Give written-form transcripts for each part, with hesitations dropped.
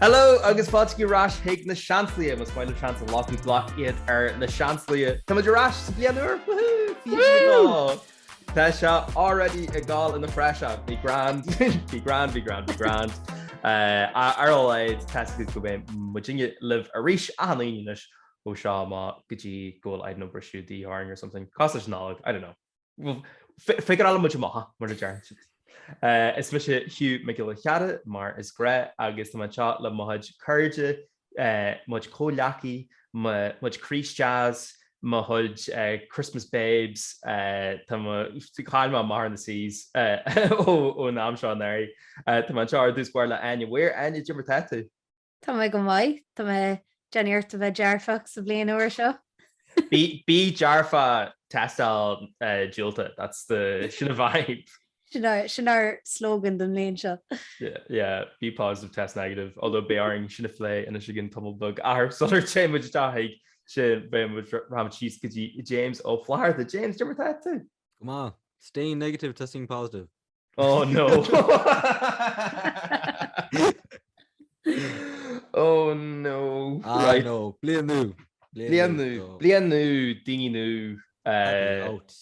Hello agus fáilte ar ais chuig na Seansálaithe, más maith libh seans a ghlacadh, glac iad ar na Seansálaithe. Tá muid ar ais sa bhliain úr! Woohoo! Tá sé already ag gabháil ina phraiseach. Bhí grand, bhí grand, bhí grand, bhí grand. Ar a laghad, tá a fhios agaibh go mbeidh muidinne libh arís achan Aoine anois ó seo amach go dtí go bhfuil, I don't know, briseadh de dhíth orainn or something. Cosúil leis an Nollaig, I don't know. Figureálfaidh muid amach, mar a deireann siad. Is mise Hugh Mac Giolla Chearra, mar is gnách, agus tá mé anseo le mo chuid cairde, mo chuid comhghleacaí, mo chuid Críost Jazz, mo chuid Christmas Babes, tá mo, chaill mé amach ar na C's ón am seo anuraidh. Tá mé anseo ar dtús báire le Áine Mhaoir. Áine, cad é mar tá tú? Tá mé go maith. Tá mé ag déanamh iarracht a bheith dearfach sa bhliain úr seo. Bí dearfach, tástáil diúltach, that's the, sin an vibe. Sin ár, sin ár slogan don mbliain seo. Yeah, yeah, be positive, test negative, although beidh orainn sin a phlé anois i gcionn tamall beag. Ach sular téann muid isteach chuig sin, beidh muid, rachaimid síos go dtí James Ó Flatharta. James, cad é mar tá tú? Go maith. Staying negative, testing positive. Oh no. Oh no. Ah Right. no, bliain nua. Bliain nua, bliain nua, daoine nua. Happy out.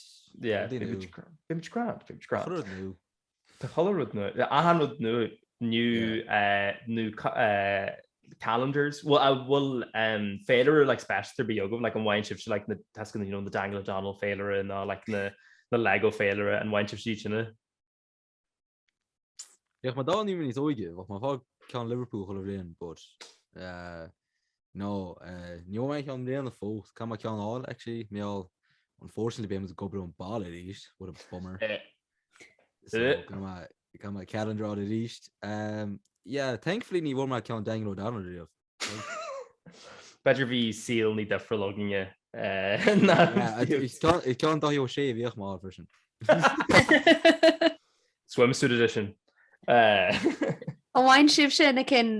Yeah, Rudaí nua. Beidh muid grand, beidh muid grand. Chuile rud nua. Tá chuile rud nua. Achan rud nua, new, new calendars. Bhfuil, an bhfuil féilire like speisialta ar bith agaibh, like an bhfaigheann sibhse like na, tá a fhios agat you know na Daniel O'Donnell féilire nó like na, na Lego féilire, an bhfaigheann sibhse iad sin? Bheadh mé dá bhí mé níos óige, bheadh mé ag fáil ceann Liverpool chuile bhliain, but eh, no, eh, ní bhfuair mé ceann i mbliana fós, caithfidh mé ceann a fháil actually, mar gheall unfortunately beidh muid ag obair ón baile arís, what a bummer. Eh. So Eh. caithfidh mé caithfidh mé calendar a fháil arís. Um, yeah, thankfully ní bhfuair mé ceann Daniel O'Donnell riamh. B'fhéidir bhí saol ní difriúil againne ná Is ceann Dáithí Ó Sé a bhíodh mé a fháil freisin. Swimsuit edition. An bhfaigheann sibhse na cinn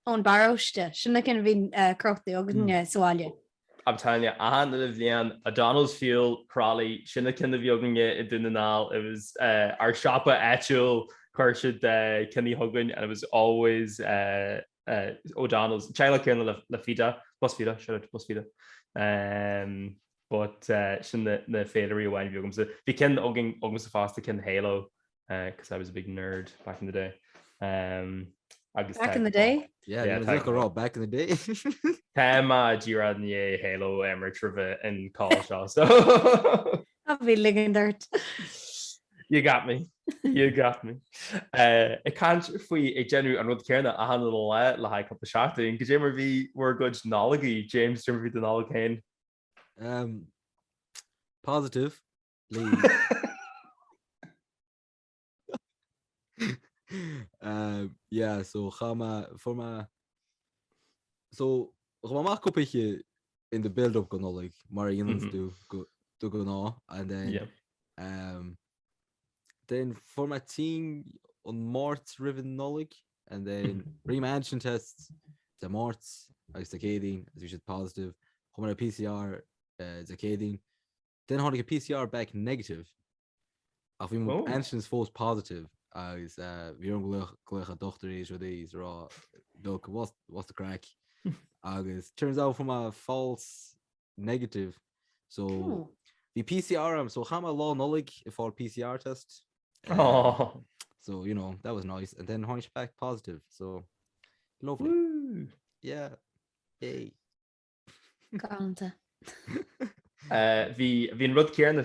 ón bparóiste? Sin na cinn a bhíonn crochta againne sa bhaile. I'm telling you, achan uile bhliain, O'Donnell's Fuel, Crolly, sin na cinn a bhí againne i Dún na nGall. It was ár siopa áitiúil, chuir siad cinn chugainn and it was always O'Donnell's. Teaghlach céanna le le Fida, Bus Fida, shout out to Bus Fida. But sin na na féilirí amháin a bhí agamsa. Bhí cinn againn agamsa fosta, cinn Halo, because I was a big nerd back in the day. Um, agus Back in the day? Yeah, yeah tá rá back in the day. Tá mé díreach i ndiaidh Halo a imirt roimh an call seo so. Tá bhí ligean ort. You got me. You got me. Uh, ag caint faoi ag déanamh an rud céanna achan uile lá le haghaidh cúpla seachtain, cad é mar bhí bhur gcuid Nollaigí, James, cad é mar bhí do Nollaig féin? Um, positive. Lee. Um, yeah, so chaith mé, fuair mé, so chuaigh mé amach cúpla oíche in the build up go Nollaig, mar a dhéananns Mhm. tú go, de ghnáth, and then, Yeah. um, then fuair mé tinn an Máirt roimh an Nollaig, and then Mhm. rinne mé antigen test Dé Máirt agus Dé Céadaoin, agus bhí siad positive. Chuaigh mé ar PCR uh, Dé Céadaoin. Then tháinig an PCR back negative ach bhí mo antigens fós positive agus bhí orm glaoch glaoch ar dochtúirí is rudaí is rá look what's what's the craic agus turns out fuair mé false negative so bhí PCR orm so chaith mé lá Nollag ag fáil PCR test Oh. so you know that was nice and then tháinig sé back positive so lovely yeah yay Galánta. Bhí bhí an rud céanna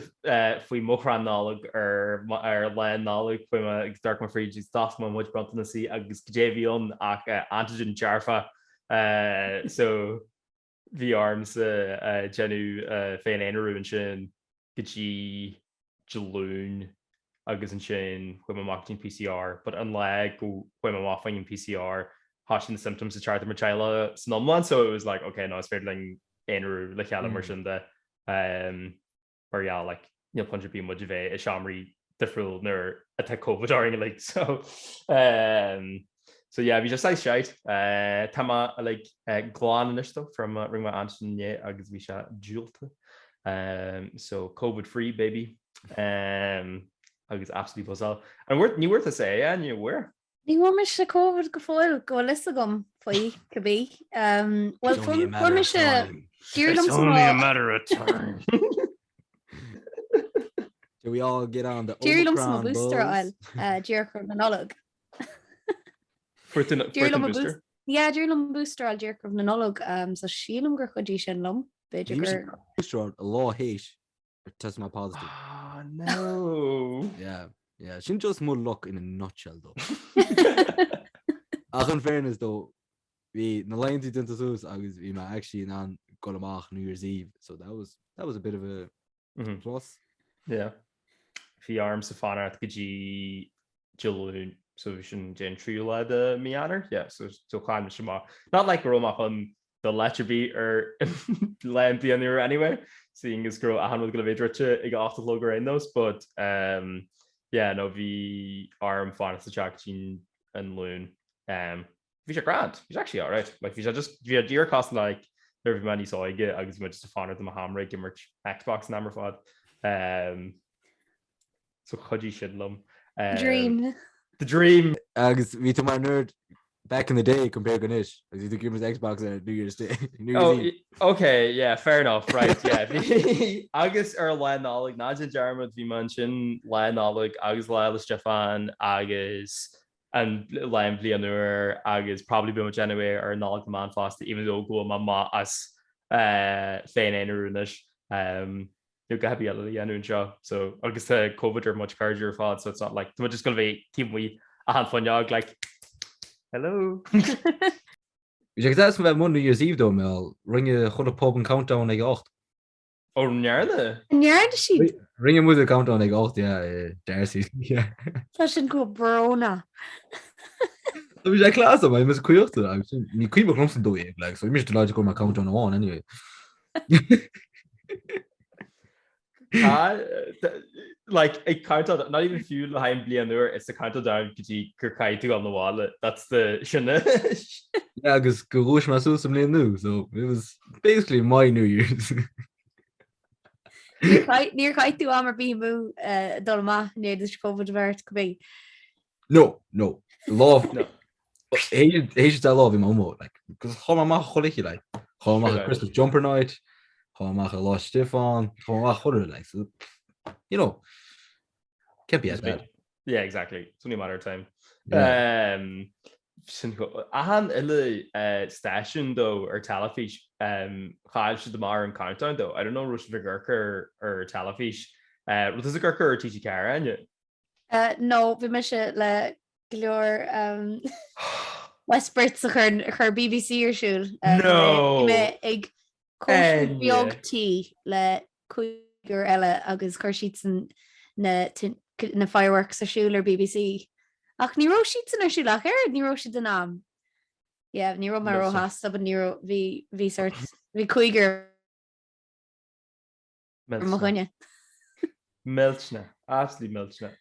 faoi mo chrann Nollag ar ar lá Nollag chuaigh mé agus d'amharc mé fríd agus d'oscail mé mo chuid bronntanasí agus goidé a bhí ann ach antigen dearfach so bhí ormsa déanamh féin-aonarú ansin go dtí Dé Luain agus ansin chuaigh mé amach go dtí an PCR but an lá go chuaigh mé amach faoin an PCR thoisigh na symptoms ag teacht ar mo teaghlach san iomlán so it was like ok no is féidir linn aonarú le chéile mar sin de um, mar yeah like níl point ar bith muid a bheith i seomraí difriúil nuair atá Covid orainn like so um, So yeah, bhí sé saghas shite. Tá mé like glan anois though from rinne mé antigen inné agus bhí sé diúltach. So Covid free baby. Agus absolutely buzzáil. An bhfuair, ní bhfuair tusa é, Áine, bhfuair? Ní bhfuair mise Covid go fóill, go bhfuil fhios agam faoi, cibé. Bhuel, fuair mise, d'éirigh liom It's only a matter of time. Do we all get on the D'éirigh liomsa mo Omicron booster a buzz? fháil díreach roimh na Nollag. Fuair tú D'éirigh liom an booster? Yeah, d'éirigh liom an booster a fháil díreach roimh na Nollag, so sílim gur chuidigh sin liom, b'fhéidir Bhí mise gur. booster a fháil lá théis test mé positive. Ah, no! Yeah, yeah. Sin just mo luck in a nutshell though. Ach in fairness though, bhí na laethanta déanta suas agus bhí mé actually in ann dul amach New Year's Eve, so that was, that was a bit of a Mhm. plus. Yeah. Bhí ormsa fanacht go dtí Dé Luain, so bhí sin dé an tríú lá de mí Eanáir, yeah, so so chaill mise amach. Not like go raibh mé chun dul áit ar bith ar lá an bhliain úr anyway, seeing as go raibh achan rud ag gabháil a bheith druidte ag a 8 a chlog ar aon nós, but um, yeah, no, bhí orm fanacht sa teach go dtí an Luan. Um, bhí sé grand, bhí sé actually alright. Like, bhí sé just, bhí sé díreach cosúil like, nuair a bhí mé níos óige agus bhí mé just ag fanacht i mo sheomra ag imirt Xbox an am ar fad. Um, So chuidigh sin liom. Dream. The dream! Agus bhí tú mar nerd back in the day compared go anois agus bhí tú ag imirt Xbox ar New Year's Day. New Year's Oh, Eve. okay, yeah, fair enough, right, yeah. Bhí agus ar Lá Nollag, ná déan dearmad, bhí mé ansin Lá Nollag agus Lá 'le Stiofáin agus an lá an Bhliain Úr agus probably beidh muid anyway ar Nollaig na mBan fosta, even though go bhfuil mé maith as féin-aonarú anois. Um, Níl a dhath ar bith eile le dhéanamh anseo so agus tá Covid ar mo chuid cairde ar fad so it's not like tá muid just gonna bheith taobh amuigh achan fuinneog like hello. Bhí sé go deas a bheith amuigh New Year's Eve though mar rinne chuile pub an countdown ag a 8. Ó ndearna? An ndearna siad? Rinne muid an countdown ag a 8 yeah i Darcy's yeah. Tá sin chomh brónach. Bhí sé class though, bhí mise caochta agus ní cuimhneach liomsa an dóigh like so bhí mise delighted go raibh mé countdown amháin anyway. Tá like ag countdown not even fiú le haghaidh an bliain úr it's a countdown go dtí gur caithfidh tú dul 'na bhaile that's the sin Yeah agus go dhúis mé suas sa mbliain nua so it was basically my New Year's. Níor chaith tú am ar bith amú dul amach i ndiaidh duit Covid a bheith ort cibé. No, no. Lá théis dá lá bhí mé amuigh, like, cos chuaigh mé amach chuile oíche, like, chuaigh mé amach ar Christmas jumper night, chuaigh mé amach ar Lá Stiofáin, chuaigh mé amach chuile, like, so, you know, can't be as bad. Yeah, exactly. It's only a matter of time. Yeah. Um, sin achan uile uh, stáisiún though ar teilifís um, chaill siad amach ar an countdown though. I don't know raibh sibh ag amharc ar, ar teilifís. Uh, raibh tusa ag amharc ar TG4 Áine? No, bhí mise le go leor West Brits a chuir BBC ar siúl. No! Bhí mé ag cóisir beag tí le cúigear eile agus chuir siadsan na fireworks ar siúl ar BBC. Ach ní raibh siadsan ar siúl ach oiread, ní raibh siad in am. Yeah, ní raibh mé róshásta, but ní raibh, bhí, bhí sort, bhí cúigear Ar mo choinne. Millteanach. Absolutely millteanach.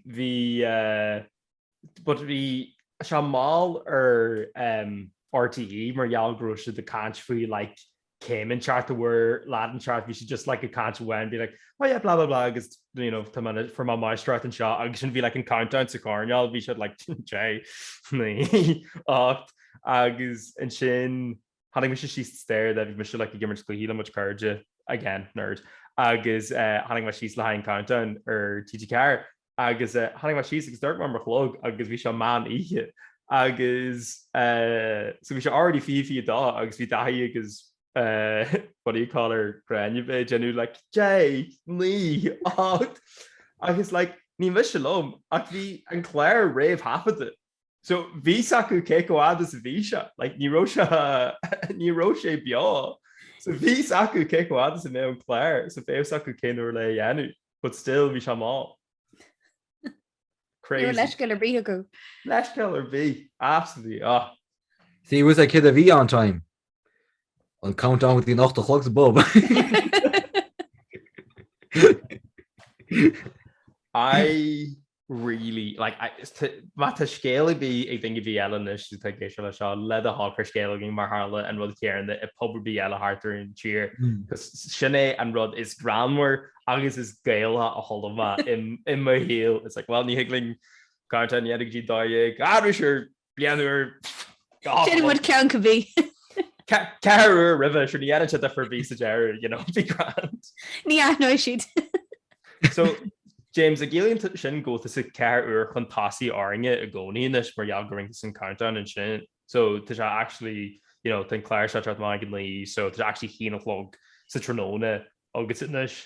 Bhí, but bhí sé mall ar RTÉ mar gheall go raibh siad ag caint faoi like céim inteacht a bhfuair lad inteacht, bhí siad just like ag caint amháin, bhí like oh yeah blah blah blah agus you know tá mé fuair mé máistreacht anseo agus sin bhí like an countdown sa choirnéal, bhí siad like 10, 9, 8 agus ansin Tháinig mise síos an staighre bhí mise like ag imirt cluichí le mo chuid cairde, again, nerd, agus tháinig mé síos le haghaidh an countdown ar TG4 agus tháinig mé síos agus d'amharc mé ar mo chlog agus bhí sé meán oíche agus so bhí sé already 20:22 agus bhí Daithí agus what do you call her Gráinne ag déanamh like 10, 9, 8 agus like ní miste liom ach bhí an clár réamhthaifeadta. So bhí 's acu cé chomh fhada is a bhí sé, like ní raibh sé ní raibh sé beo. So bhí 's acu cé chomh fhada is a mbeadh an clár, so bhí 's acu cén uair le é a dhéanamh, but still bhí sé mall. Crazy. Ní raibh leithscéal ar bith acu. Leithscéal ar bith, absolutely, ah. See, was a kid a bhí on time. An countdown go dtí an 8 a chlog sa bpub. I really like I má tá scéal ar bith ag duine ar bith eile anois atá ag éisteacht leis seo le do thoil cuir scéal chugainn mar tharla an rud céanna i pub ar bith eile thart ar an tír cos sin é an rud is greannmhar agus is Gaelach a chuala mé i mo shaol. It's like well ní thig linn. Countdown a dhéanamh go dtí 12. Ah, sure, bliain úr. Déanfaidh muid ceann cibé. Ceathair uair roimhe, sure ní dhéanann sé difear ar bith sa deireadh, you know, bhí grand. Ní aithneoidh siad. So, James, an gciallaíonn sin go bhfuil tusa ceathair uair chun tosaigh orainne i gcónaí anois mar gheall go rinne tusa an countdown ansin. So, tá sé actually, you know, tá an clár seo ag teacht amach ag a naoi, so tá sé actually haon a chlog sa tráthnóna agat anois.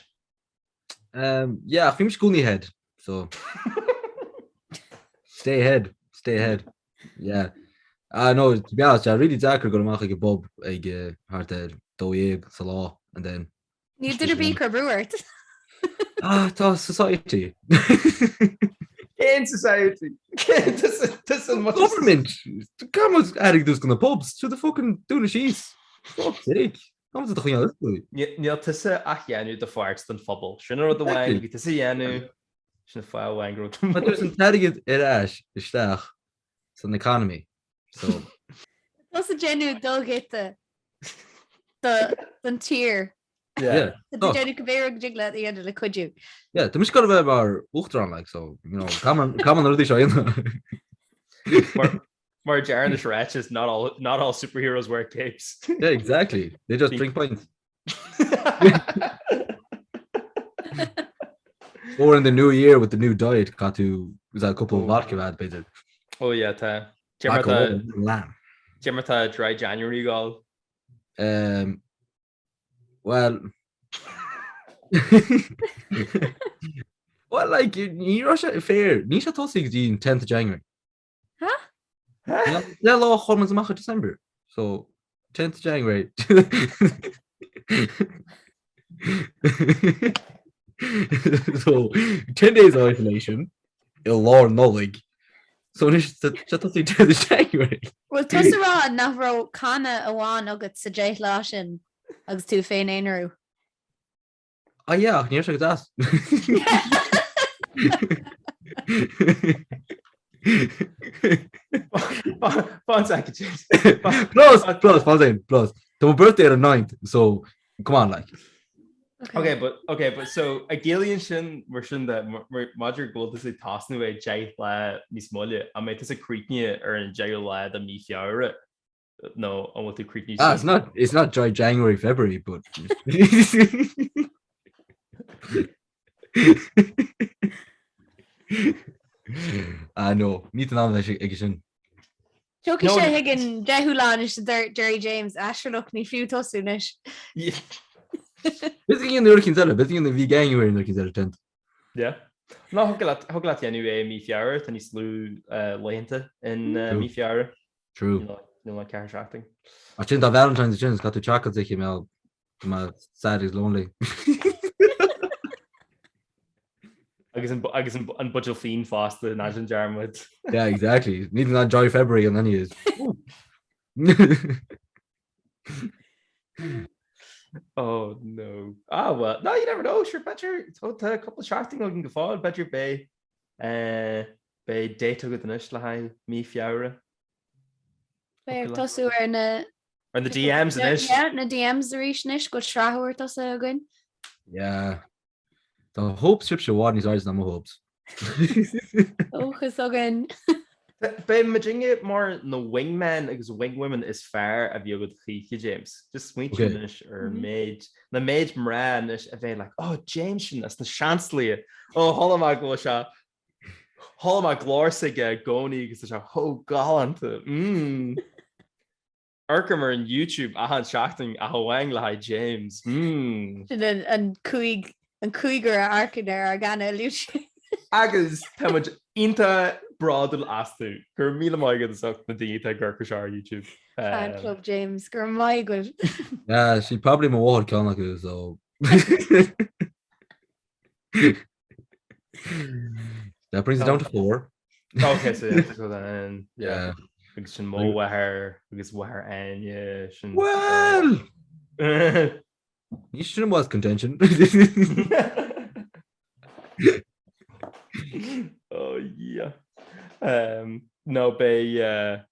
Um, yeah, ach bhí mise i gcónaí ahead, so stay ahead, stay ahead. Yeah. Ah, no, to be honest, yeah, really deacair dul amach ag an bpub ag uh, thart ar 12 sa lá and then Níl duine ar bith ag cur brú ort. Ah, tá society. Cén society? Government! Caithfidh muid airgead go na pubs, to the fucking dúnadh síos. Fuck's sake. Conas a choinneáil oscailte? Níl tusa ach ag déanamh do pháirt don phobal. Sin an rud amháin a bhí tusa a dhéanamh. Sin an fáth amháin go raibh tú. But there's an t-airgead ar ais isteach san economy. So. Tusa ag déanamh do ghiota don tír. Yeah. Tá tú ag déanamh cibé rud go dtig leat a dhéanamh le cuidiú. Yeah, tá mise ag gabháil a bheith mar uachtarán like so, you know, caithfidh mé na rudaí seo a dhéanamh. Mar a deir na ráiteas, not all, not all superheroes wear capes. Yeah, exactly. They just drink pints. Or in the new year with the new diet, caithfidh tú is that a couple of vodka a b'fhéidir. Oh yeah, tá. Back on lamb. Cad é mar tá dry January ag gabháil. Um, well, well, like, ní raibh sé fair. Níl sé tosaithe go dtí an 10th of January. Huh? Le lá chuir muid amach i December. So 10th January. so 10 days of isolation i lár Nollaig. So anois tá sé tosaithe 10th January. Bhfuil tusa ag rá nach raibh canna amháin agat sa deich lá sin agus tú ag féin-aonrú? Ah yeah, ach ní raibh sé go deas. Fan second, James. Plus, plus, fan second, plus. Tá mo birthday ar an 9th, so come on, like. Okay, but, okay, but so an gciallaíonn sin mar sin de maidir go bhfuil tusa ag tosnú é deich lá níos moille, an mbeidh tusa críochnaithe ar an deichiú lá de mí Feabhra? nó an bhfuil tú críochnaithe Ah, it's not, it's not dry January, February, but Ah, no, ní an am leis ag sin. Tiocfaidh sé chuig an deichiú lá anois a deir James, ah sure look ní fiú tosú anois. B'fhéidir go ndéanfaidh nuair eicínt eile, b'fhéidir go ndéanfaidh mí January nuair eicínt eile tenth. Yeah. Ná thig leat, thig leat déanamh é i mí Feabhra, tá níos lú laethanta in mí Feabhra. True. Níl ach 4 seachtain. Ach sin tá Valentine's ansin, is caithfidh tú chocolate a ithe mar tá mé sad agus lonely. Agus an, agus an, an buidéal fíon fosta, ná déan dearmad. Yeah, exactly. Ní an dry February and then he is. Oh no. Ah well, no, you never know, sure, b'fhéidir, tá cúpla seachtain againn go fóill, b'fhéidir beidh, eh, beidh date agat anois le haghaidh mí Feabhra. Beidh ag tosú ar na Ar na DMs anois. Yeah, na DMs arís anois, go bhfuil sraith úr tosaithe againn. Yeah. Tá hopes sibhse i bhfad níos airde ná mo hopes. Dóchas againn. Beidh muidinne mar na wingmen agus wingwomen is fearr a bhí agat choíche, James. Just smaointigh anois ar an méid, na méid mná anois a bheidh like, oh, James sin as na Seansálaithe. Oh, chuala mé go bhfuil sé, chuala mé glór s'aige i gcónaí agus tá sé chomh galánta. Mm. Amharcaim ar an YouTube achan seachtain ach amháin le haghaidh James. Mmm. Sin an cúig an cúigear a amharcann ar ár gcainéal YouTube. Agus tá muid iontach bródúil astu. Go raibh míle maith agat as ucht na daoine atá ag amharc ar seo ar YouTube. Fan Club James, go raibh maith agat. Yeah, sí probably mo mháthair ceann acu, so. That brings it down to four. Okay, so yeah, so then, yeah. Agus sin mo mháthair agus mháthair Áine sin. Well! Ní sin was contention. Oh yeah. Um, no beidh uh,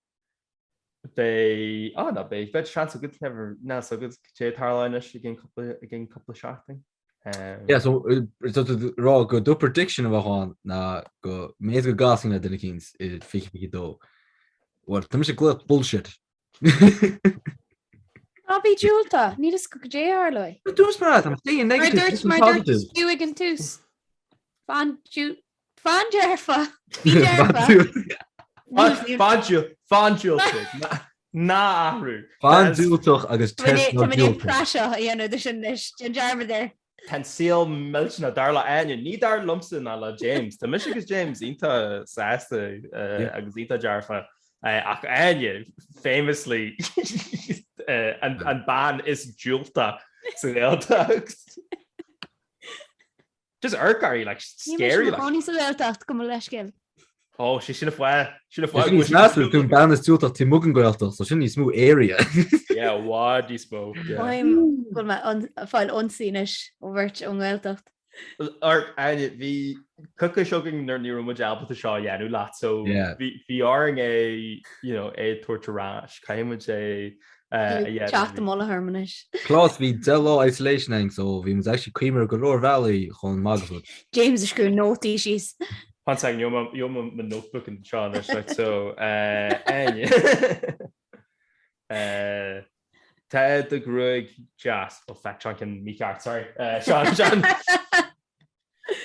beidh ah no beidh beidh seans agat never ná agat cé tarlóidh anois i gceann cúpla i gceann cúpla seachtain. Yeah, so tá tú ag rá go do prediction a bheadh ann ná go mb'fhéidir go gcasfainn le duine eicínt i 2022. Well, tá mise ag glaoch bullshit. Ná bí diúltach, níl a fhios agat goidé a tharlóidh. Dúirt mé, I'm saying negative, Mar dúirt mar dúirt tú ag an tús. Fan fan dearfa, bí dearfa. Fan fan diúltach. Ná athrú. Fan diúltach agus test ná diúltach. Tá mé praiseach a dhéanamh de sin anois, déan dearmad air. Tá an saol millteanach, dar le Áine, ní dar liomsa ná le James. Tá mise agus James iontach sásta agus iontach dearfa ach Áine, famously an bean is diúltaí sa Ghaeltacht. Just amharc uirthi, like, scary, like. Níl mise i mo chónaí sa Ghaeltacht, gabh mo leithscéal. Oh, sé sin an fáth, sin an fáth. Sin níos measa, tú an bean is diúltaí taobh amuigh den Ghaeltacht, so sin níos mó area. Yeah, i bhfad níos mó. Yeah. Mothaím go bhfuil mé ag fáil ionsaí anois ó bheirt ón nGaeltacht. Amharc, Áine, bhí coicís againn nuair ní raibh muid ábalta seo a dhéanamh leat, so bhí orainn é, you know, é a tabhairt ar ais. Caithfidh muid é Teacht i mullach orm anois. Plus bhí 10 lá isolation againn so bhí muid actually cuimhneamh ar go leor bealaí chun magadh fút. James ag scríobh nótaí síos. One second, gheobhaidh mé mo notebook anseo anois, right, so, Áine. Tá do ghruaig deas. Oh feck, seo an ceann mícheart, sorry. Seo, seo,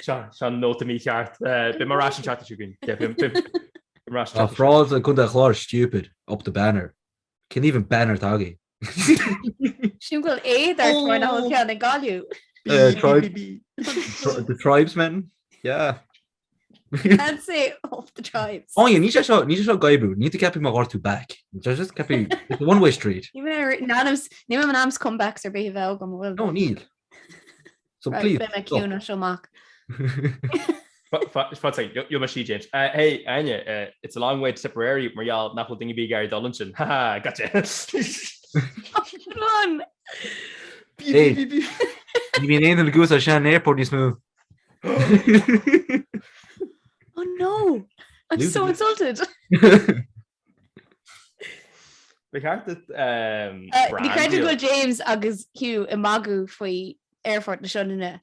seo, seo an nóta mícheart. Beidh mé ar ais an tseachtain seo chugainn. Yeah, beidh, beidh, beidh mé ar ais an Tá tseachtain seo. frása an Contae Chláir stupid, up the banner. Cén even banner atá agaibh? Sílim go bhfuil éad ort mar nach bhfuil ceann ag Gaillimh. The tribesmen? Yeah. Can't say up the tribes. Oh yeah, ní sé seo ní sé seo ag oibriú, níl tú ceaptha mar ghortú back. Tá just ceaptha it's a one way street. Ní mé in ainm ní mé in ainm comebacks ar bith a bheith agam bhfuil. No, níl. So Right, please. beidh mé ciúin as seo amach. One second, you're my she James. Uh, hey, Áine, uh, it's a long way to Tipperary mar gheall nach bhfuil duine ar bith ag iarraidh dul ansin. Ha ha, gotcha. Come on! Hey. Ní bhíonn aon duine ag úsáid Shannon Airport níos mó. Oh no! I'm so insulted. Ba cheart duit Ní chreidim go bhfuil James agus Hugh ag magadh faoi Aerfort na Sionainne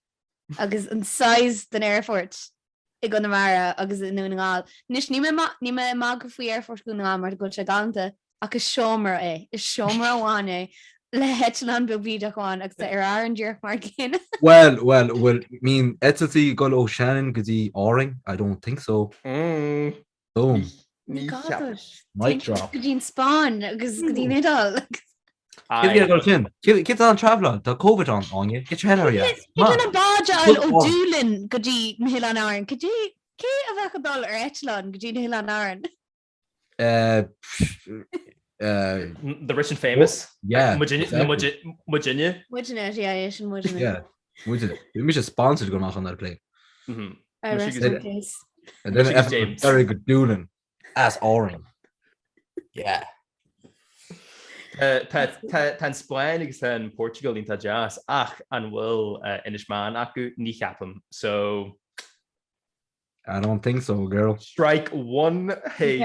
agus an size den aerfort i gConamara agus i nDún na nGall. Anois níl mé níl mé ag magadh faoi Aerfort Dhún na nGall mar go bhfuil sé galánta ach is seomra é, is seomra amháin é le heitleán beag bídeach amháin agus tá Aer Arann díreach mar an gcéanna. Well, well, bhfuil, mbíonn eitiltí ag dul ó Shannon go dtí Árainn? I don't think so. Boom. Ní cheapaim. Mic drop. Go dtí an Spáinn agus go dtí an Iodáil. Cé a gol sin? Cé tá an traveláil? Tá Covid ann, Áine. Get your head out of your ass. Cé an bád a fháil ó Dúlainn go dtí na hOileáin Árann? Cé cé a bheadh ag dul ar eitleán go dtí na hOileáin Árann? The rich and famous. Yeah. Muidinne. Muidinne, yeah, yeah, sin muidinne. Yeah. Muidinne. Bhí mise sponsored go amach on that plane. I rest my case. And then F ferry go Doolin as Árainn. Yeah. Tá an Spáinn agus tá an Portugal iontach deas ach an bhfuil Inis Meáin acu? Ní cheapaim. So I don't think so, girl. Strike one chuig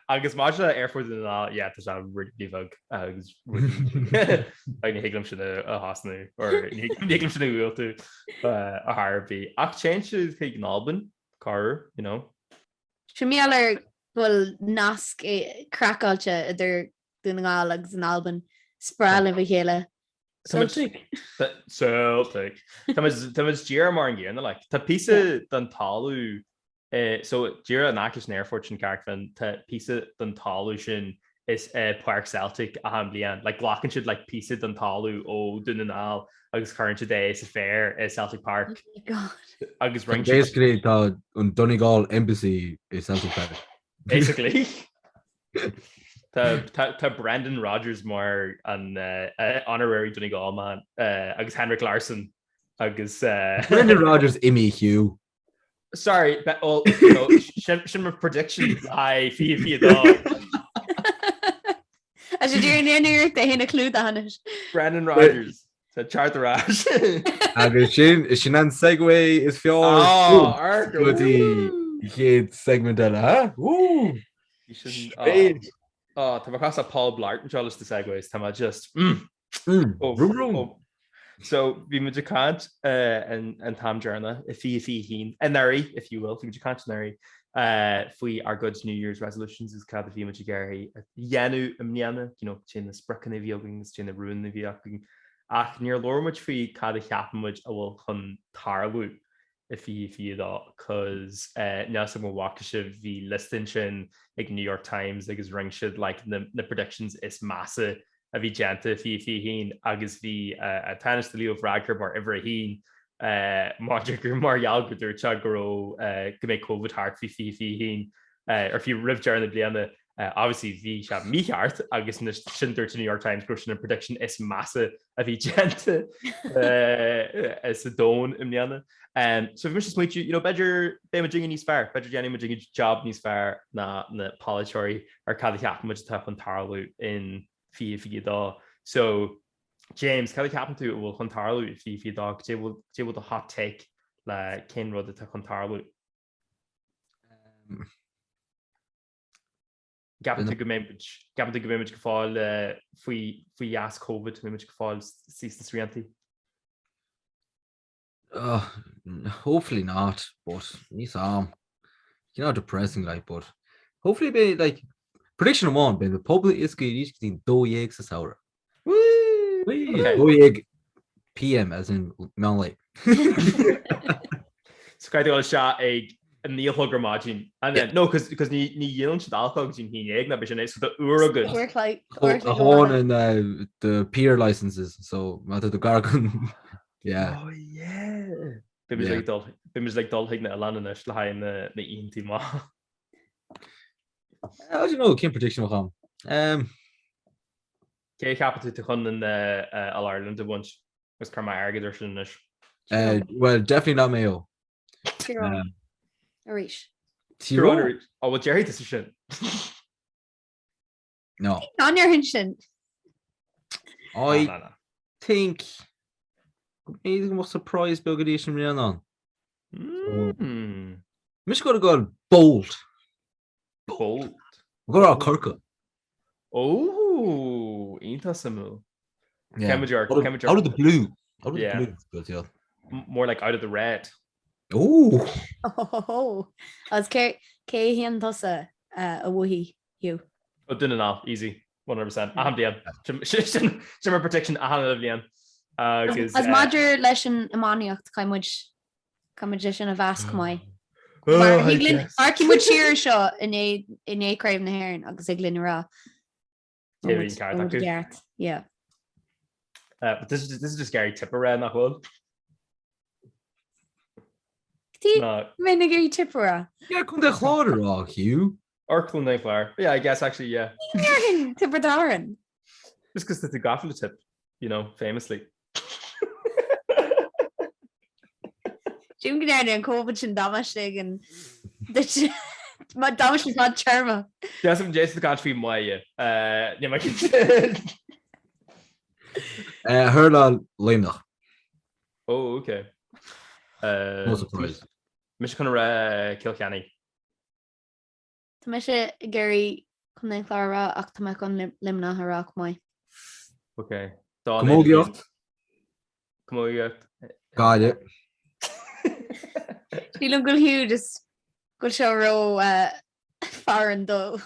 Agus maidir le Aerfort Dhún na nGall, yeah, tá sé really beag agus ní thig liom sin a thosnú or ní thig liom sin a dhiúltú ar chor ar bith. Ach téann siad chuig an Albain, corruair, you know. Sin mar gheall ar go bhfuil nasc craiceáilte idir Dún na nGall agus an Albain. Is breá libh a chéile. Celtic. Celtic. Tá muid díreach mar an gcéanna, like. Tá píosa den talamh, so díreach in aice leis an aerfort sin, Carrickfinn, tá píosa den talamh sin is Páirc Celtic achan bliain. Like glacann siad like píosa den talamh ó Dún na nGall agus cuireann siad é sa féar i Celtic Park. Oh my God. Agus roinnt siad. Basically tá an Donegal Embassy i Celtic Park. Basically. Tá Brendan Rodgers mar an honorary Donegal man agus Henrik Larsson agus. Brendan Rodgers imithe Hugh. Sorry, but, well, you know, sin, sin mo prediction le 2022. A sé dúr ní ní é héna clú anois. Brendan Rodgers. Tá teacht ar ais. Agus sin, sin an segue is fearr Oh, go dtí chéad segment eile, ha? Woo! Sin, oh, oh, tá mé cosúil le Paul Blart anseo leis na segues, tá mé just, mm, Mm, oh, vroom, vroom. oh. So bhí muid ag caint an t-am deireanach i 2021, anuraidh, if you will, bhí muid ag caint anuraidh faoi ár gcuid New Year's resolutions agus cad a bhí muid ag iarraidh a dhéanamh i mbliana, you know, cé na spriocanna a bhí againn agus cé na rúin a bhí againn. Ach níor labhair muid faoi cad a cheapann muid a bhfuil chun tarlú i 2022 cos níl a fhios agam an bhfaca sibh bhí liosta ansin ag New York Times agus rinne siad like na na predictions is measa a bhí déanta i 2021 agus bhí an Tánaiste Leo Varadkar mar uimhir a haon maidir gur mar gheall go dúirt sé go raibh go mbeidh Covid thart faoi 2021 or fiú roimh deireadh na bliana. Obviously bhí sé mícheart agus ansin dúirt an New York Times go raibh sin an prediction is measa a bhí déanta sa domhan i mbliana. So bhí mise ag smaointiú, you know, b'fhéidir beidh muid níos fearr, b'fhéidir déanfaidh muid job níos fearr ná na polaiteoirí ar cad a cheapann muid atá chun tarlú in 2022. So James, cad a cheapann tú a bhfuil chun tarlú i 2022? Cad é bhfuil do hot take le cén rud atá chun tarlú? Ceapann tú go mbeidh muid, ceapann tú go mbeidh muid go fóill faoi, faoi gheasa Covid, go mbeidh muid go fóill istigh sna sriantaí? Oh, hopefully not, but níl a fhios a'm. You know, depressing like, but hopefully beidh like prediction amháin beidh na puball oscailte arís go dtí an 12 sa samhradh. 12 PM as in meán lae. So caithfidh tú dul isteach ag a 9 a chlog ar maidin. And then, no, cos ní dhíolann siad alcohol go dtí an 11 ná b'é sin é, so tá uair agat. A tháinig the pier licenses, so má tá tú gar go yeah. Oh yeah. Beidh muid ag dul, beidh muid ag dul chuig na oileáin anois le haghaidh na oícheantaí maith. I don't know, cén prediction a bheadh ann? Cé a cheapann tú atá chun an All Ireland a bhaint? Agus cuirfidh mé airgead ar sin anois. Well, definitely not Mayo. Tír Eoghain. Arís. Tír Eoghain arís. Oh, well, déarfaidh tusa sin. No. Ná ndéarfainn sin. I think go mb'fhéidir go mbeadh surprise beag arís i mbliana ann. Mm. Mise ag goil bold. Bold. Go raibh Corcaigh. Ó, iontach suimiúil. Yeah. Out of the blue. Out of the blue. Good, yeah. More like out of the red. Ooh. Oh, agus cé cé a shíleann tusa a bhuafaidh Hugh? Oh, Dún na nGall, easy, 100%. Achan bliain. Sin sin mo prediction achan uile bhliain. Agus Agus maidir leis an iománaíocht, caithfidh muid caithfidh muid é sin a mheas chomh maith. Mar Oh, thig linn amharcfaidh muid siar air seo i ndiaidh i ndiaidh Craobh na hÉireann agus thig linn a rá Cé a bhí an ceart acu? gceart. Yeah. Uh, but this is this is just Gary Tip a rá nach bhfuil. Tí mé na Gary Tip a rá. Yeah, Contae an Chláir a rá, Hugh. Or Contae an Chláir. Yeah, I guess actually, yeah. Ní Tiobraid Árann. Just because tá tú gafa le Tip, you know, famously. Sílim go ndearna an Covid sin damáiste ag an damáiste fadtéarma. Deas Jason caint faoi Maigh. Ní mar cinnte. Hurláil Luimneach. Oh, okay. No surprise. Mise chun a rá Cill Chainnigh. Tá mise ag iarraidh Contae an Chláir a rá ach tá mé chun Luimneach a rá chomh maith. Ok. Camógaíocht. Camógaíocht. Gaillimh. Sílim go bhfuil Hugh just go bhfuil sé ró foreign dó.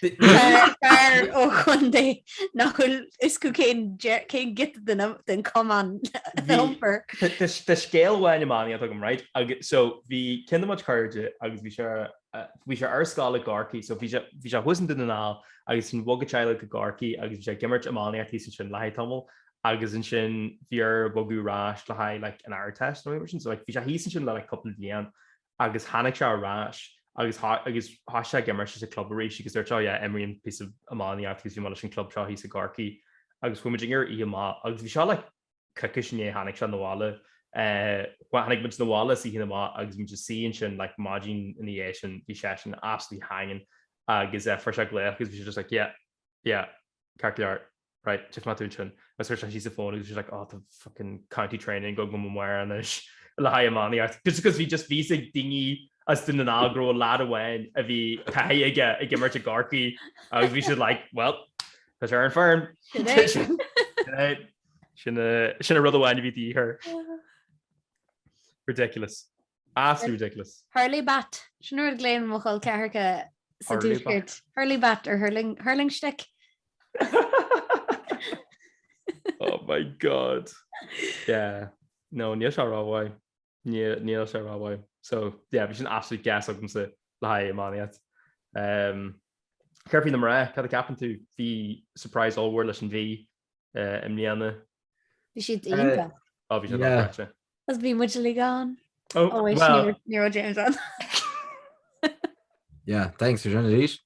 Fear ó chontae nach bhfuil fhios acu cén cén giota den den chamán a iompar. Tá scéal amháin iománaíocht agam, right? Agus so bhí ceann de mo chuid cairde agus bhí sé bhí sé ar scoil i gCorcaigh, so bhí sé bhí sé thuas i nDún na nGall agus ansin bhog a teaghlach go Corcaigh agus bhí sé ag imirt iománaíocht thíos ansin le haghaidh tamall agus ansin bhí air bogadh ar ais le haghaidh like an Ardteist nó mar sin, so like bhí sé thíos ansin le like cúpla bliain agus tháinig sé ar ais agus agus thosaigh sé ag imirt leis an club arís agus dúirt sé oh yeah imrím píosa iománaíocht agus bhí mé leis an club seo thíos i gCorcaigh agus chuaigh muid ar oíche amach agus bhí sé like coicís i ndiaidh tháinig sé 'na bhaile tháinig muid 'na bhaile as oíche amach agus muid ag suí ansin like maidin ina dhiaidh sin bhí seisean absolutely hanging agus fuair sé glaoch agus bhí sé just like yeah yeah ceart go leor right, tchífidh mé tú ansin. Agus chuir sé síos an fón agus bhí sé like, oh, tá fucking county training agam amárach anois le haghaidh iománaíocht. Just because bhí just bhí fhios ag daoine as Dún na nGall go raibh lad amháin a bhí taithí aige ag imirt i gCorcaigh agus bhí siad like, well, tá sé ar an foireann. Sin é. Sin é. Sin sin an rud amháin a bhí de dhíth air. Ridiculous. Absolutely ridiculous. Hurley bat. Sin rud a ghlaonn mo chol ceathracha sa tuaisceart. Hurley bat or hurling, hurling stick. oh my god. Yeah. No, níl sé rómhaith. Níl sé rómhaith. So, yeah, bhí sin absolute gas agamsa le haghaidh iománaíocht. Um, Céard faoi na mná, cad a ceapann tú? Bhí surprise ollmhór leis an Mhí i mbliana. Bhí siad iontach. Ó, bhí siad dochreidte. Agus bhí muid uilig ann. Oh, oh wait, well. ní raibh James ann. Yeah, thanks for sin arís.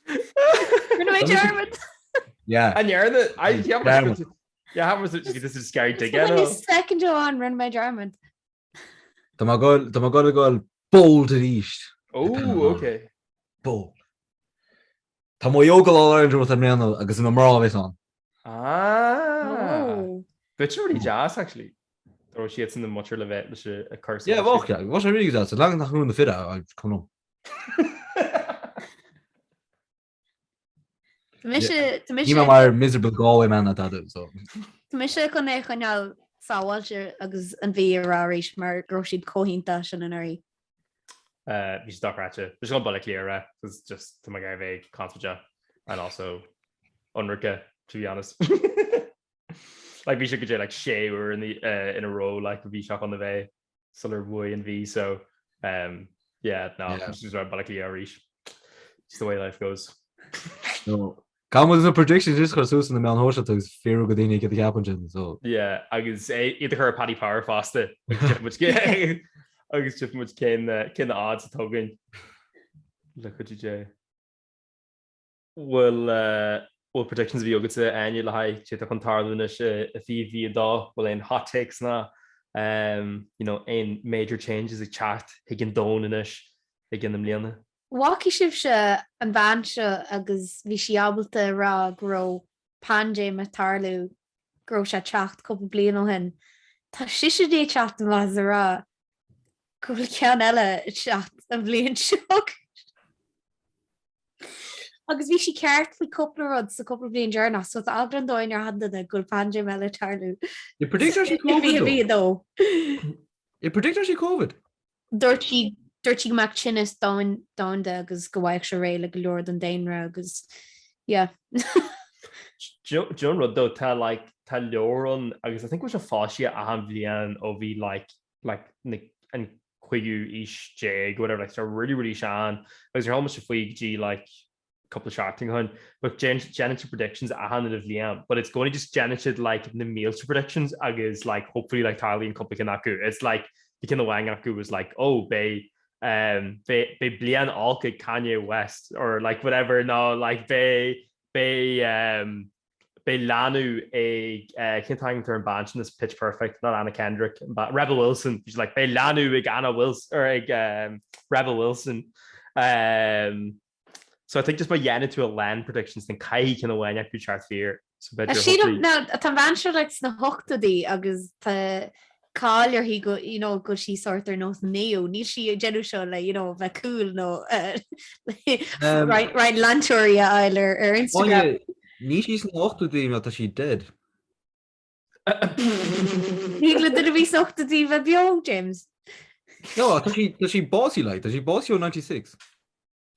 Rinne mé dearmad. Yeah. An ndearna I yeah, yeah, how was it this is scary to get Second on rinne mé dearmad. Tá mé ag goil ag goil bold arís. Oh, okay. Bold. Tá Maigh Eo ag goil All Ireland i mbliana agus na mná a bheas ann. Ah. Bheadh sé really deas actually. Dá raibh siadsan na muintir le bheith leis a cur Yeah, bheadh, yeah. Bheadh sé really deas. Leagan nach na fir a chun liom. Tá mise tá mise Ní mar miserable Galway man atá tú, so. Tá mise chun é a choinneáil sábháilte agus an Mhí a rá arís mar go raibh siad chomh hiontach sin anuraidh. Bhí siad dochreidte. Bhí siad Baile Átha Cliath a rá, cos just tá mé ag iarraidh bheith conspóideach and also ionraice to be honest. Like bhí sé go dtí like sé uair in uh, in a row like bhí sé chun a bheith sular bhuaigh an Mhí so um, yeah no yeah. just Baile Átha Cliath arís. Just the way life goes. No. Caithfidh muid na predictions a chur suas ar na meáin shóisialta agus fiafraí de dhaoine cad a cheapann siad so. Yeah, agus iad a chur ar Paddy Power fosta agus tchífidh muid cén cén odds atá againn le cuidiú Dé. Bhfuil bhfuil predictions a bhí agatsa Áine le haghaidh cad atá chun tarlú anois i 2022? Bhfuil aon hot takes ná um, you know, aon major changes ag teacht chuig an domhan anois i gcionn na mbliana? Bhfaca sibhse an bhean seo agus bhí sí ábalta a rá go raibh paindéim ag tarlú, go raibh sé ag teacht cúpla bliain ó shin. Tá sise i ndiaidh teacht amach is a rá go bhfuil ceann eile ag teacht an bhliain seo. Agus bhí sí ceart faoi cúpla rud sa cúpla bliain deireanach, so tá eagla an domhain ar achan duine go bhfuil paindéim eile ag tarlú. Ar predictáil sí Covid though? Ar predictáil sí Covid? Dúirt sí dúirt sí go mbeadh tinneas domhanda agus go bhfaigheadh sé réidh le go leor den daonra agus yeah. Do you know an rud though, tá like tá leabhar ann agus I think go bhfuil sé foilsithe achan bhliain ó bhí like like na an cúigiú aois déag whatever like tá really really sean agus níor chuala mise faoi go dtí like cúpla seachtain ó shin but déanann siad predictions achan uile bhliain but it's going just déanann siad like na mílte predictions agus like hopefully like tarlaíonn cúpla ceann acu it's like bhí ceann amháin acu was like oh beidh um beidh beidh bliain olc ag Kanye West or like whatever nó like beidh beidh um Beidh leanbh ag, cén t-ainm atá ar an bean sin as Pitch Perfect, not Anna Kendrick, Rebel Wilson, she's like beidh leanbh ag Anna Wilson, or ag um, Rebel Wilson. Um, so I think just má dhéanann tú a lán predictions then caithfidh ceann amháin acu teacht fíor. So b'fhéidir hopefully... Now, tá an bhean seo like sna hochtóidí agus tá cáil uirthi go, you know, go bhfuil sí sórt ar nós naomh. Níl sí ag déanamh seo le, you know, bheith cool nó roinnt leantóirí a fháil ar ar Instagram. Níl sí sna hochtóidí nó tá sí dead. Ní le duine a bhí sna hochtóidí bheith beo, James. No, tá sí tá sí básaithe like, tá sí básaithe ó 96.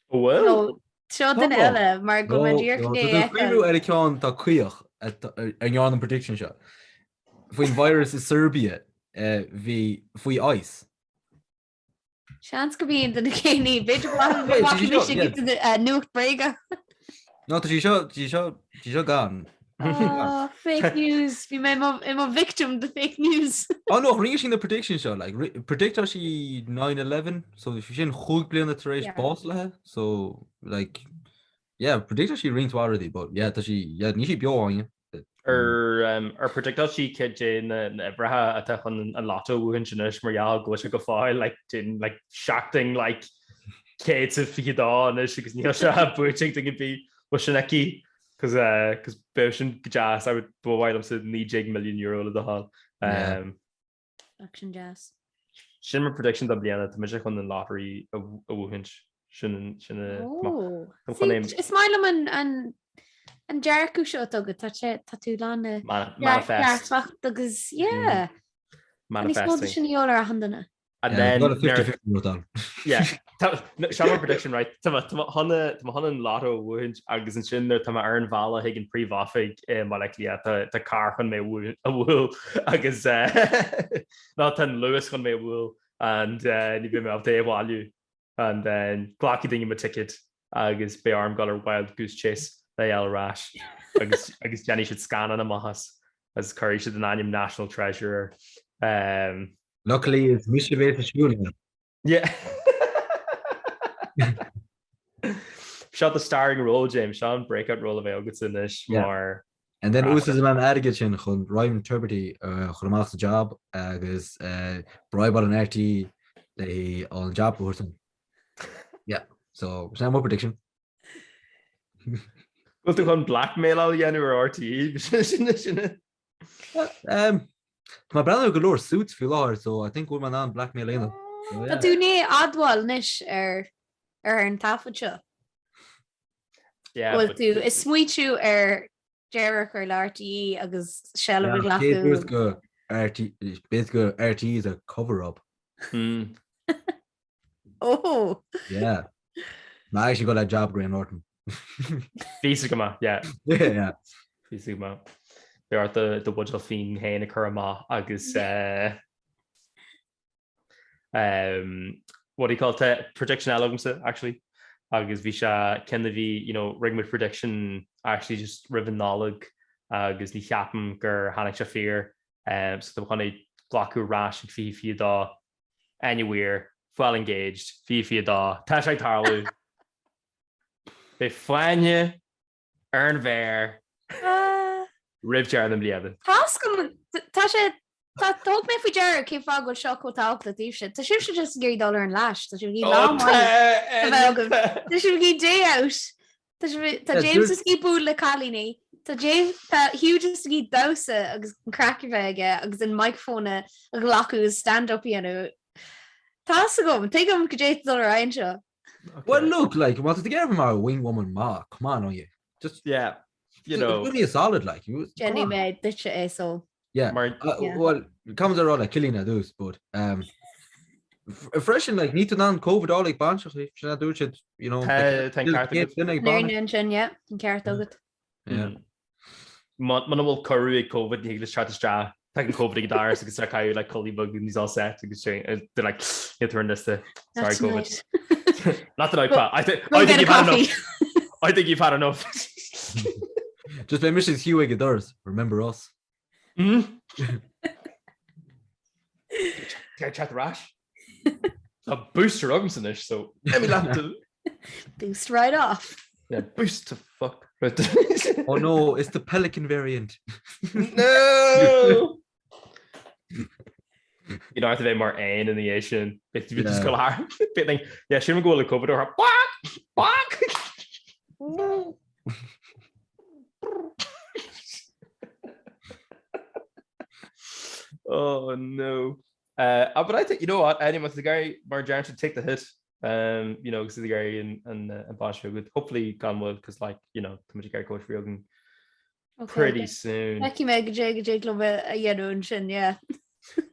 Bhfuil? No, seo duine eile mar go mbeidh díreach Tá tú ag cuimhniú ar an ceann atá caoch a ndearna an prediction seo. Faoin virus i Serbia bhí faoi ice. Seans gurb í an duine céanna í. B'fhéidir go bhfaca mise nuacht bréige. No, tá sí seo, tá sí seo, tá sí seo gan. Oh, fake news. Bhí mé i mo victim de fake news. Oh no, rinne sí na prediction seo, like, predictáil sí 9-11, so bhí sin chúig bliana tar éis bás léi, so, like, yeah, predictáil sí roinnt mhaith rudaí, but yeah, tá sí, yeah, níl sí beo Áine. Ar um, ar predictáil sí cad é na uimhreacha atá chun an lotto a bhuachaint anois mar gheall go bhfuil sé go fóill like, in, like, seachtain like, 122 anois agus níl sé buaite ag duine ar bith bhfuil sin aici. Cos eh, cos bheadh sin go deas, I would, ba mhaith liomsa €19 milliún le do thoil. Yeah. Um, Bheadh sin deas. Sin mo prediction don bliana, tá mise chun an lottery a a bhuachaint. Sin sin a Oh. tá chun é See, is maith liom an an. An dearcadh seo atá agat, tá sé, tá tú lán le Manifest. dearfacht agus, yeah. Manifesting. Níos mó de sin a dhíobháil ar achan duine. And then Got a 50-50 rud ann. Yeah. Seo mo prediction, right? Tá mé chun tá mé chun an lotto a bhuachaint agus ansin nuair tá mé ar an bhealach chuig an príomhoifig i mBaile Átha Cliath tá tá carr chun mé a bhualadh agus nó tá an Luas chun mé a bhualadh and ní bheidh mé ábalta é a bhailiú and then glacfaidh daoine mo ticket agus beidh orm dul ar wild goose chase le fháil ar ais agus agus déanfaidh siad scannán amach as agus cuirfidh siad an ainm National Treasure air. Um, Luckily is mise a bheas ag siúl ann. Yeah. Seo the starring role, James, seo an breakout role a bheidh agatsa anois Yeah. mar And then úsáidfidh mé an airgead sin chun Ryan Tubridy a chur amach as a job agus bribeáil an RTÉ le an job a thabhairt dom. Yeah, so sin mo prediction. Bhfuil tú chun blackmail a dhéanamh ar RTÉ? Sin sin. Um, Tá mé ag breathnú ar go leor Suits faoi láthair, so I think go bhfuil mé in ann blackmail a dhéanamh. So, Tá yeah. tú i ndiaidh admháil anois ar ar an taifead seo. Yeah, Go bhfuil but- tú ag smaoitiú ar deireadh a chur le RTÉ agus seilbh a Yeah, cé dúirt ghlacadh. go RT b'fhéidir go RTÉ is a cover up. Hmm. Oh! Yeah. Má actually got that job Graham Norton. Bhí go maith, yeah. Yeah. Bhí go maith. Beidh ort do do bhuidéal fíon féin a chur amach agus eh, um, what do you call it, eh, prediction eile agamsa actually agus bhí sé ceann a bhí you know, rinne muid prediction actually just roimh an Nollaig agus ní cheapaim gur tháinig sé fíor um, so tá mé chun é glacadh ar ais ag 2022 Áine Weir, fáil engaged, 2022, tá sé ag tarlú. Beidh fáinne ar an mhéar roimh deireadh na bliana. Tá's agam, tá sé, tá, thug mé faoi deara cén fáth go bhfuil seo chomh tábhachtach daoibhse. Tá sibhse just ag iarraidh dul ar an leais, tá sibh ag iarraidh lá maith a bheith agaibh. Tá sibh ag iarraidh day out. Tá sibh, tá James just ag iarraidh bualadh le cailíní. Tá James, tá Hugh just ag iarraidh damhsa agus an craic a bheith aige agus an microphone a ghlacadh agus stand-up a dhéanamh. Tá's agam, tuigim goidé atá ag dul ar aghaidh anseo. Well look, like, má tá tú ag iarraidh mar wing woman maith, come on, are you? Just, Yeah, you know. Do me a solid, like. You, come Déanfaidh on. mé duitse é so. Yeah. Mar- Uh, Yeah. Well, comes ar le Cillian ar dtús, but um, freisin like níl tú in ann COVID a fháil ag bainseach sin a dúirt siad, you know, Tá tá an ceart agat. duine ag Níor bainseach. ansin, yeah, an ceart agat. Yeah. Muna bhfuil cuireadh ag COVID ní thig leis teacht isteach. Tagann COVID ag an doras agus tá caitheamh like culaith bheag and he's all set agus sé they're like níl tú ar an liosta. Not Sorry COVID. tonight. Not tonight, Pat. I think Go I get think a you've had coffee. enough. I think you've had enough. Just beidh mise is Hugh ag an doras, remember us. Mm. Teacht ar ais. Tá booster agamsa anois, so let me laugh to Boost right off. Yeah, boost to fuck. Right. Oh no, it's the pelican variant. No! You know, a bheith mar éan ina dhiaidh sin. Bit just Yeah. go thar. Bit like, yeah, sin go bhfuil le COVID orthu. Quack! Quack! No. Oh no. Uh, ah, but I think, you know what, anyway, the guy mar deir should take the hit. Um, you know, agus the guy an an uh, an bainiseoir agat. Hopefully gan mhoill, because like, you know, tá muid ag iarraidh cóisir againn Okay, pretty okay. soon. Feicfidh mé goidé goidé liom a dhéanamh ansin, yeah.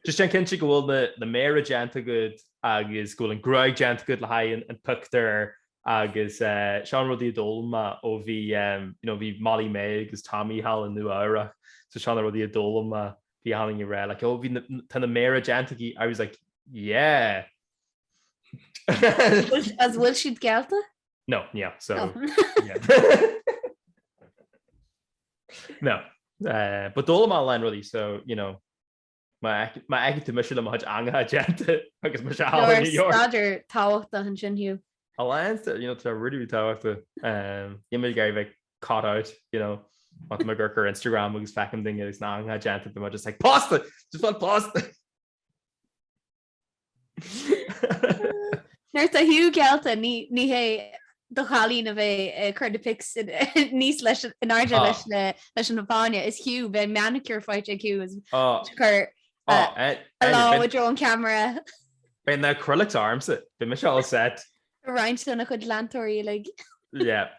Just déan cinnte go bhfuil na na méara déanta agat agus go bhfuil an gruaig déanta agat le haghaidh an an pictiúr agus seo an rudaí a d'fhoghlaim mé ó bhí you know bhí Molly Mae agus Tommy thall i Nua Eabhrac so seo na rudaí a d'fhoghlaim mé bhí achan duine ag rá like oh bhí na tá na méara déanta aici I was like yeah As bhfuil siad geallta? No, yeah, so Oh. yeah. No, uh, but d'fhoghlaim mé a lán rudaí so you know Má fheiceann tú mise le mo chuid eangacha déanta agus mise thall i New York. Staidéar tábhachtach ansin, Hugh. A lán, you know, tá rudaí tábhachtach. Níl mé ag iarraidh bheith caught out, you know, má tá mé ag amharc ar Instagram agus feicim duine agus na eangacha déanta, beidh mé just like, Pósta! Just fáil pósta! Nuair atá Hugh geallta, ní ní hé do chailín a bheidh ag cur na pics aníos leis in airde Ah. leis na leis an bhfáinne. Is Hugh, beidh manicure faighte ag Hugh is Oh, cur oh, eh, a eh, lámh i beidh dtreo an ceamara beidh na acrylics ormsa, beidh mise all set. roinnt lena chuid leantóirí uilig. Yeah.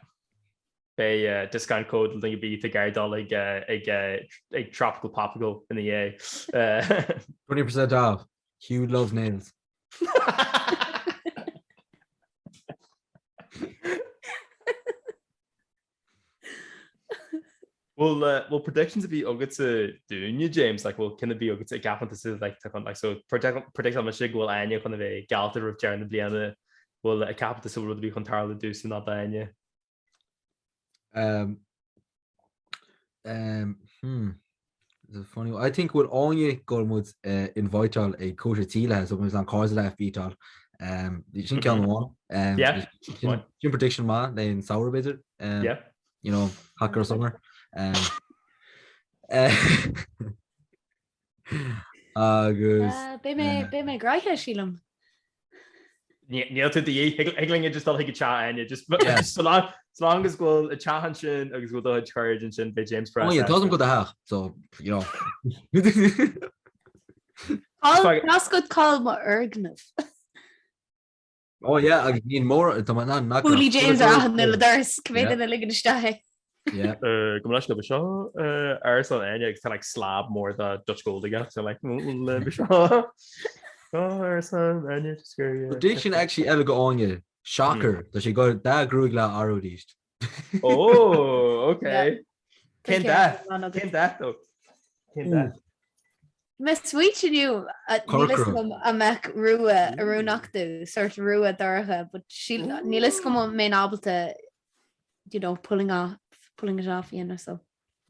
Beidh discount code le duine ar bith atá ag iarraidh dul ag ag Tropical Popical ina dhiaidh. 20% off. Hugh loves nails. Bhfuil bhfuil predictions ar bith agatsa dúinne James like bhfuil ceann ar bith agatsa a gceapann tusa like tá chun like so predict mise go bhfuil Áine chun a bheith geallta roimh deireadh na bliana bhfuil a ceapann tusa bhfuil rud ar bith chun tarlú domhsa ná d'Áine? Um, um, hmm. It's a funny one. I think bhfuil Áine go bhfuil muid uh, inviteáil ag cóisir tí léi, so muid an cairde léi beatáil. Um, sin ceann amháin. Um, Yeah. Sin, sin prediction maith le an samhradh b'fhéidir. Um, Yeah. You know, hot girl summer. Um, eh, agus Uh, Beidh mé beidh mé gnoitheach sílim. Níl tú de dhíth, thig linn just dul chuig an teach Áine, just so long so long as go bhfuil an teach ansin agus go bhfuil do chuid cairde ansin beidh James Oh yeah, tá go do theach, so you know. Tá go cáil mo fhoirgneamh. Oh yeah, agus níl mór tá mé nach Buailfidh James ar achan uile doras, cibé duine a ligeann isteach é. Yeah. Go mbeidh seo seo árasán Áine agus tá like slab mór de Dutch Gold aige so like seo árasán Áine just go Prediction actually eile go Áine shocker tá sé go dath gruaig le athrú arís. Oh okay. Cén dath? Cén dath though? Cén dath? Mé sweet inniu níl fhios agam an mbeadh rua oiriúnach domh, sort rua dorcha, but níl fhios agam an mbeinn ábalta you know, pulling off, pulling it off a dhéanamh so.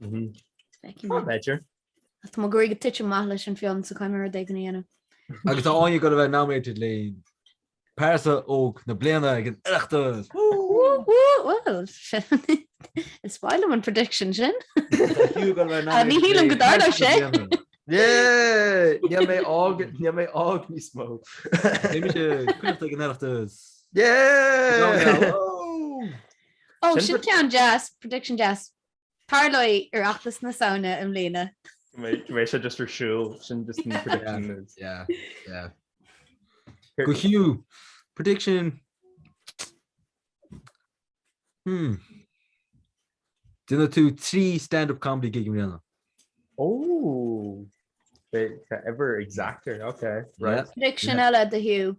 Feicfidh mé. B'fhéidir. Tá mo ghruaig ag titim amach leis an bhfionn so caithfidh mé rud éigin a dhéanamh. Agus tá Áine go a bheith nominated le pearsa óg na bliana ag an Oireachtas. Well, is maith liom an prediction sin. Ní shílim go dtarlóidh sé. Yeah! Níl mé óg, níl mé óg níos mó. Beidh mise cuideachta ag an Oireachtas. Yeah! Oh, sin ceann deas, prediction deas. Tarlóidh Oireachtas na Samhna i mbliana. Go mbeidh sé just ar siúl, sin just an prediction. Yeah, yeah. Go Hugh, prediction. Hmm. Déanfaidh tú 3 stand-up comedy gig i mbliana. Oh, ever exacter, okay, right. Prediction eile do Hugh.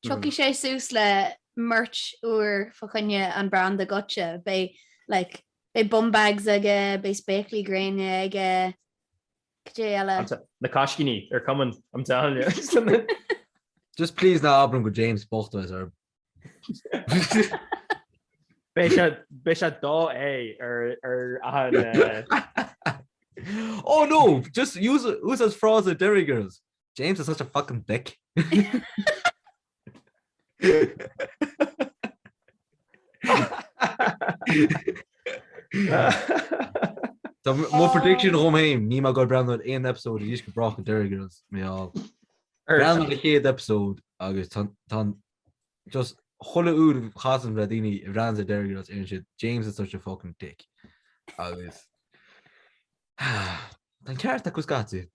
Tiocfaidh sé suas le merch úr fá choinne an branda Goitse. Beidh like beidh bum bags aige, beidh spéaclaí gréine aige, cad é eile? Na coiscíní are coming, I'm telling you. Just please ná abair liom go James bocht ar Beidh sé beidh sé dá é ar ar an Oh no, just use use as frása Derry Girls. James is such a fucking dick. Tá mo prediction dhom féin, níl mé ag goil breathnú ar aon episode arís go brách Derry Girls mé á. Breathnaigh ar an chéad episode agus tá just chuile uair a chasaim le daoine a bhreathnaíonn ar Derry Girls deireann siad James is such a fucking dick. Agus tá an ceart acu scaití.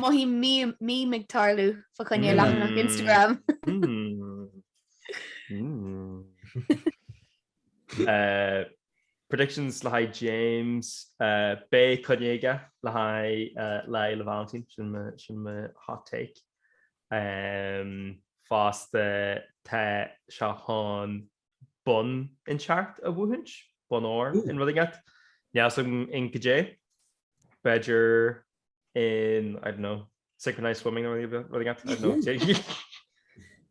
Mothaím meme ag tarlú fá choinne leathanach Instagram. Predictions le haghaidh James, beidh coinne aige le haghaidh Lá Fhéile Vailintín, sin mo hot take. Fosta tá sé chun bonn inteacht a bhuachaint, bonn óir in rud éigin. Níl a fhios agam in goidé. B'fhéidir in, I don't know, synchronised swimming nó rud éigin, I don't know.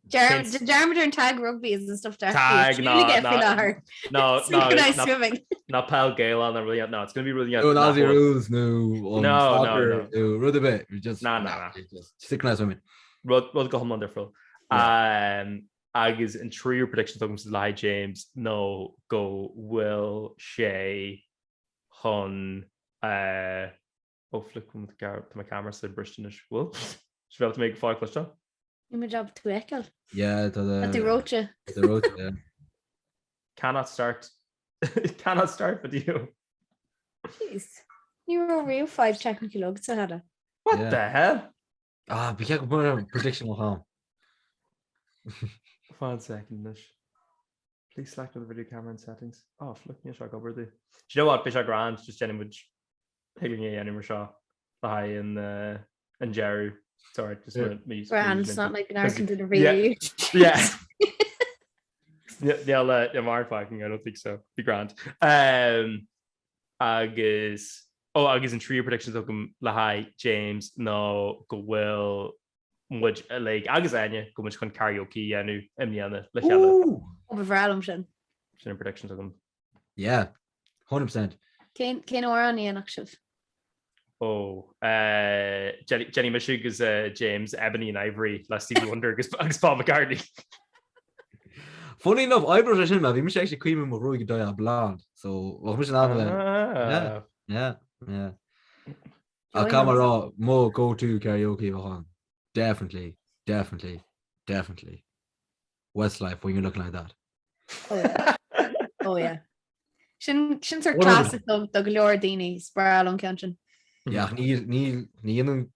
Dearmad ar an tag rugby and stuff Tag ná ná synchronised swimming. Ná peil Gaelach ná rud no, it's gonna be rud No, an Aussie rules nó no, no, no. rud ar bith just ná ná synchronised swimming. Rud rud go hiomlán difriúil. Agus an tríú prediction agamsa le haghaidh James nó go bhfuil sé chun Ó flip tá mo camera sa briste anois bhfuil? Sibh ábalta mé go fóill cloisteáil? Níl muid ábalta tú a fheiceáil. Yeah, tá Tá tú reoite. Tá tú reoite, yeah. Cannot start cannot start video. Jeez. Ní raibh riamh fadhb technical agatsa cheana. What the hell? Ah, ba cheart go mbeadh prediction ó ham. One second anois. Please select the video camera and settings. Oh, look, níl sé ag obair di. Do you know what, beidh sé grand, just déanfaidh muid thig linn é a dhéanamh mar seo le haghaidh an eh, an deireadh. Sorry, just yeah. me. Grand, it's not like an Arsenal did a really. Yeah. Níl uh, mar fucking, I don't think so. Be grand. Um, agus oh, agus an tríú prediction agam le haghaidh James nó go bhfuil muid uilig agus Áine go muid chun karaoke a dhéanamh i mbliana le chéile. Ó ba bhreá liom sin. Sin an predictions agam. Yeah, 100%. Cén cén amhrán a dhéanfadh sibh? Ó, eh, déanfaidh mise agus eh, James Ebony and Ivory le Stevie Wonder agus agus Paul McCartney. Funny enough, oibreoidh sé sin, bhí mise actually cuimhin mo ghruaig a dye blonde, so bheadh mise in ann le. Ah. Yeah, yeah. Ach caithfidh mé a rá, mo go-to karaoke a bheadh ann. Definitely, definitely, definitely. Westlife, when you're looking like that. Oh yeah. Oh yeah. Sin sin sort classic do do go leor daoine is breá liom an ceann sin. Yeah, ach ní ní ní dhéanann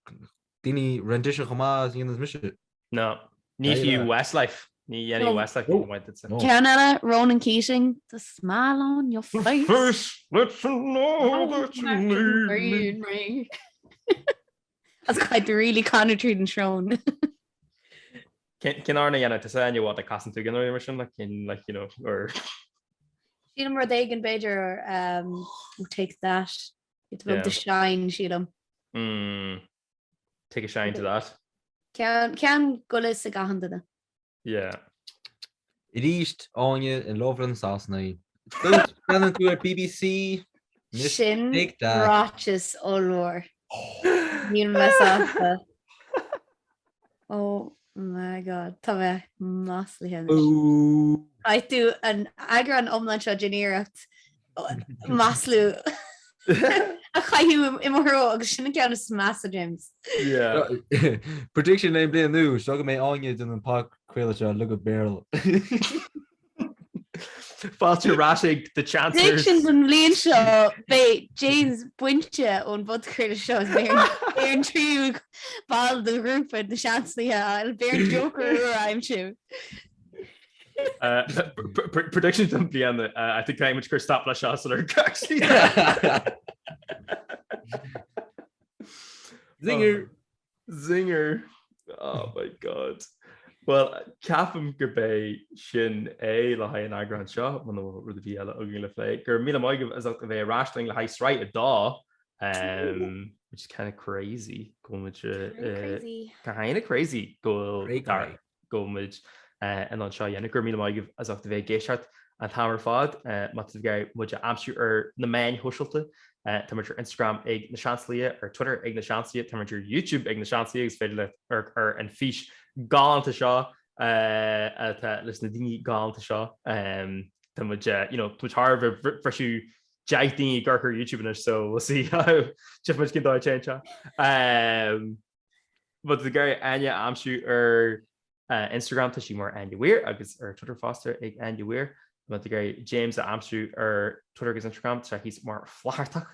daoine rendition chomh maith is a dhéanann mise. No, ní fiú Westlife. Ní dhéanfaidh Westlife chomh maith duitse. Ceann eile, Ronan Keating, The smile on your face. Face lets you know that you need me. As caithfidh tú really canadh tríd an srón. Cén amhrán a dhéanfadh tusa Áine what like casann tú gan mar sin like cén like you know or Sílim rud éigin b'fhéidir um, take that. It's about the shine sílim. Mm. Take a shine to that. Ceann ceann go bhfuil a fhios ag achan duine. Yeah. Arís, Áine in love le na Sasanaigh. Dúirt breathnaíonn tú ar BBC? Sin Take that. ráiteas ollmhór. Níl mé sásta. Oh my god, tá mé maslaithe anois. Boo. Caithfidh tú an eagrán iomlán seo den iarracht maslú a chaitheamh i mo threo agus sin an ceann is measa, James. Yeah. Prediction le bliain nua, seo go mbeidh Áine den an podchraoladh seo le go Béarla. Fáilte ar ais ag The Chancellors. Prediction don bhliain seo, beidh James bainte ón bpodchraoladh seo is beidh ar an tríú ball de ghrúpa na Seansálaithe, beidh air Joker úr a aimsiú. Prediction don bhliain, I think caithfidh muid cur stop leis seo sular actually. Zinger! Zinger! Oh my god. Well, ceapaim gurb é sin é le haghaidh an eagrán seo, muna bhfuil rud ar bith eile againn le plé. Go raibh míle maith agaibh as ucht a bheith ar ais linn le haghaidh sraith a dó, um, which is kind of crazy go bhfuil muid Crazy. kind of crazy go bhfuil Cray cray. go bhfuil muid in ann seo a dhéanamh. Go raibh míle maith agaibh as ucht a bheith ag éisteacht an t-am ar fad. Má tá sibh ag iarraidh muid a aimsiú ar na meáin shóisialta, tá muid ar Instagram ag Na Seansálaithe, ar Twitter ag Na Seansálaithe, tá muid ar YouTube ag Na Seansálaithe agus féidir leat amharc ar an fís galánta seo atá leis na daoine galánta seo. Tá muid, you know, tá muid thar a bheith briseadh 10 daoine ag amharc ar YouTube anois so we'll see how tchífidh muid cén dóigh a dtéann sé. Má tá tú ag iarraidh Áine a aimsiú ar Instagram tá sí mar Áine Weir agus ar Twitter fosta ag Áine Weir. Má tá tú ag iarraidh James a aimsiú ar Twitter agus Instagram tá sé thíos mar Flaitheartach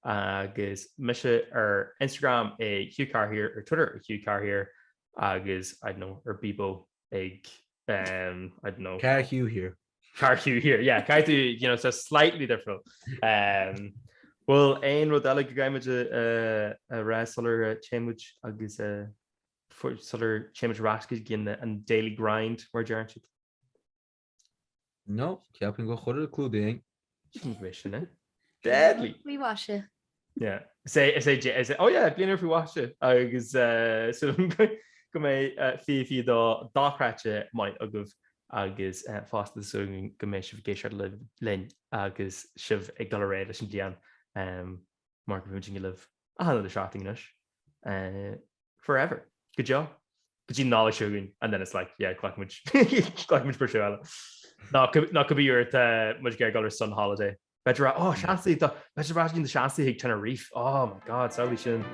agus mise ar Instagram ag Hugh Carr Here, ar Twitter ag Hugh Carr Here agus I don't know ar Bebo ag um, I don't know. Car Hugh Here. Car Hugh Here, yeah, caithfidh tú, you know, so slightly different. Um, bhfuil aon rud eile go gcaithfidh muid a rá sular téann muid agus sular téann muid ar ais go dtí an daily grind mar a deireann siad? No, ceapaim go chuir clúdaigh. Sin go sin é. Deadly. Faoi mhaise. Yeah. Is é, is é, is é, oh yeah, bliain úr faoi mhaise agus súil agam go mbeidh 2022 dochreidte maith agaibh agus fosta súil agam go mbeidh sibh ag éisteacht linn agus sibh ag dul ar aghaidh leis an bhliain mar go mbeidh muid libh achan uile seachtain anois. Forever. Go deo. Go dtí an Nollaig seo chugainn and then it's like, yeah, glacann muid glacann muid briseadh eile. Nó nó cibé uair atá muid ag iarraidh dul ar sun holiday. B'fhéidir oh Seansálaithe tá b'fhéidir ar ais na Seansálaithe ag Tenerife. Oh my god, samhlaigh sin.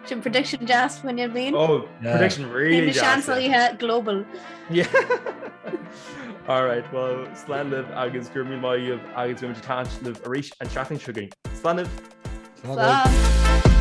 Sin prediction deas faoin bhliain. Oh, prediction really deas. Na Seansálaithe global. Yeah. All right, well, slán libh agus go raibh míle maith agaibh agus beidh muid ag caint libh arís an tseachtain seo chugainn. Slán libh! Slán!